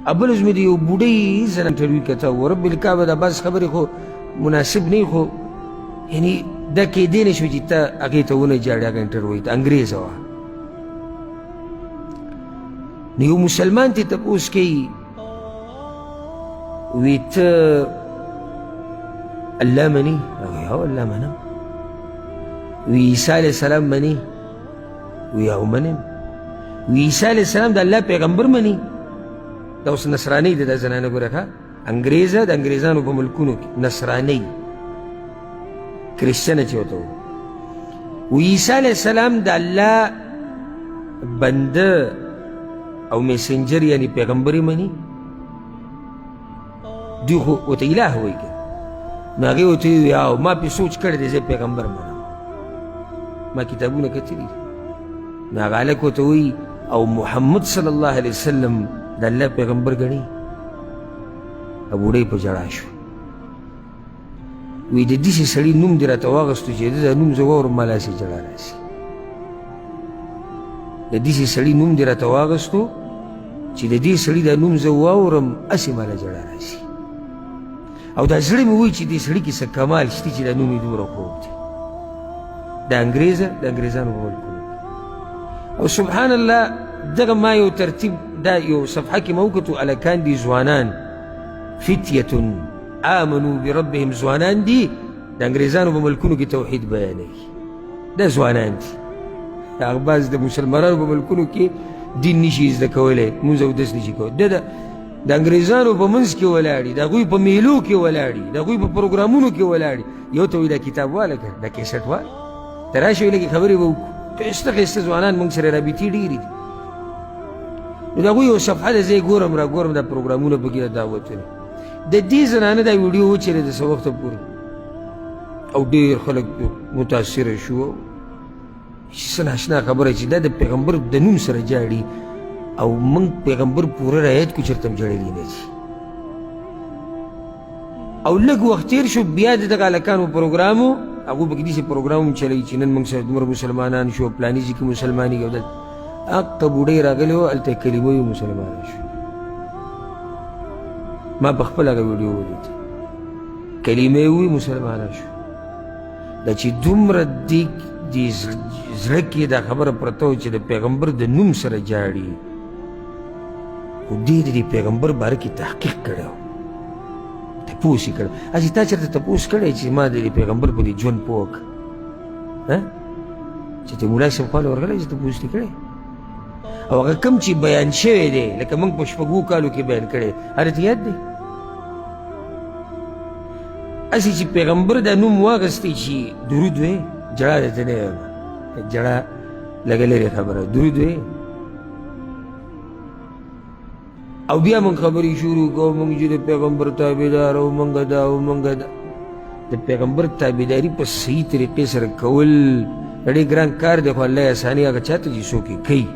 بل ورځ مې د یو بوډۍ زنه انټرویو کته، ورب الکعبه دا بعض خبرې خو مناسب نه، خو یعنی دا کېدی نه شو چې ته هغې ته ونه ژاړې. هغه انټرویو ته انګرېزه وه. نو یو مسلمان ته تپوس کوي، وی ته الله مني؟ هغه هو الله منم. وی عیسی علیه السلام مني؟ وی هو منم. وی عیسی علیه السلام د الله پیغمبر مني؟ دا اوس نصراني ده، دا زنانه ګوره ښه انګرېزه، د انګرېزانو په ملکونو کې نصراني کرسچنه چې ورته وایي. عیسی علیه السلام د الله بنده او میسنجر یعنی پیغمبر یې مني؟ دوی خو ورته اله وایي که نو هغې ورته وویل او ما پرې سوچ کړی دی، زه پیغمبر منم، ما کتابونه کتلي دي. نو هغه هلک ورته وایي او محمد صلی الله علیه وسلم د الله پیغمبر ګڼي؟ بوډۍ په ژړا شو. وی د داسې سړي نوم دې راته واغستو چې د ده نوم زه واورم ما له هسې ژړا راسي. د داسې سړي نوم دې راته واغستو چې د دې سړي دا نوم زه واورم هسې ما له ژړا راسي، او دا زړه مې وایي چې دې سړي کې څه کمال شته چې دا نوم یې دومره خوږ دی. د انګرېزه، د انګرېزانو په ملکونو. او سبحان الله، دغه ما یو ترتیب دا یو صفحه کې ما وکتو، هلکان دي ځوانان، فتیة آمنو بربهم، ځوانان دي د انګریزانو په ملکونو کې توحید بیانوي. دا ځوانان دي، هغه بعض د مسلمانانو په ملکونو کې دین نشي زده کولی، لمونځ اودس نشي کولی، د د انګریزانو په منځ کې ولاړي، د هغوی په میلو کې ولاړي، د هغوی په پروګرامونو کې ولاړي. یو ته وایي دا کتاب واله که دا کیسټ واله، ته راشي لږې خبرې به وکړو. ښایسته ښایسته ځوانان موږ سره رابطې ډېرې دي. نو د هغوی یو صفحه ده، زه یې ګورم را ګورم دا پروګرامونه پکې، د دعوتونه. د دې زنانه دا ویډیو وچلېده څه وخته پورې او ډېر خلک متاثره شو چې څه ناشنا خبره چې دا د پیغمبر د نوم سره جاړي، او موږ پیغمبر پوره رعایت کو چېرته هم ژړلي نه دي. او لږ وخت تېر شو، بیا د دغه هلکانو پروګرام و، هغو پکې داسې پروګرام هم چلوي چې نن موږ سره دومره مسلمانان شو، پلاني ځای کې مسلمانېږي. او دلته هقه بوډۍ راغلې وه، هلته یې کلمه وي مسلمانه شو. ما په خپله هغه ویډیو ولیده، کلمه یې ووي مسلمانه شو. دا چې دومره دې دې زړه کې دا خبره پرته وه چې د پیغمبر د نوم سره جاړي، خو دې د دې پیغمبر باره کې تحقیق کړی و، تپوس یې کړی. هسې تا چېرته تپوس کړی چې ما د دې پیغمبر په دې ژوند پوه کړ؟ چې ته ملا صاحب خواله ورغلی چې تپوس دې کړی؟ او هغه کوم چې بیان شوی دی، لکه موږ په شپږو کالو کې بیان کړی، هغه ته یاد دی؟ هسې چې پیغمبر دا نوم واخیستی چې درود وی، ژړا درته نه وایم، ژړا لږه لرې خبره، درود وی او بیا موږ خبرې شروع کوو، موږ چې د پیغمبر تابعدار او موږ دا او موږ دا. د پیغمبر تابعداري په صحیح طریقې سره کول ډېر ګران کار دی، خو الله یې اساني هغه چاته چې څوک یې کوي.